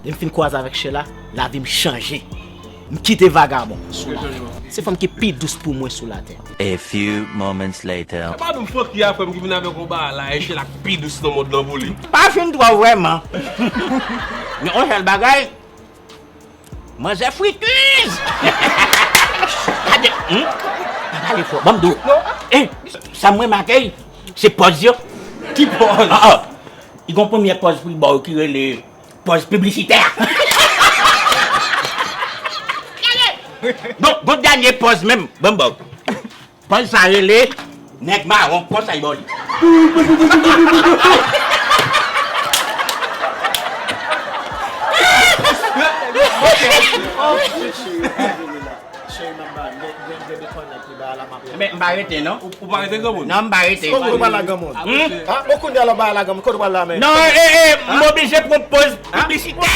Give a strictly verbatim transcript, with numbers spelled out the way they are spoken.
Depi m fin kwaze avèk Sheila, lavi m chanje. M kite vagabon. Se fanm ki pi dous pou mwen sou latè. A few moments later. Se pa nou Francky a, frè m, ki vin avèk yon bagay la, e Sheila k pi dous nan mond lan pou li. Pa fin twò vrèman. Men yon sèl bagay, manzè fritiz. Gade, hmm? Pa pale fò, ban m di w. Eh, sa mwen make, se pòz yo. Ki pòz? Ah, ah. Li gon premyè pòz pou l ba w ki rele pòz piblisitè. Gade! Gon, gon dènye pòz menm, ban m ba w. Pòz sa rele nèg mawon, konsa y ba w li. Men, m pa rete, non. Ou pa rete granmoun? Non, m pa rete. Kote ou pral la granmoun? Hmm? Ah, bon, kounye a la, ou pral la granmoun. Kote ou pral la, men? Non, eh, eh, m oblije pran pòz piblisitè.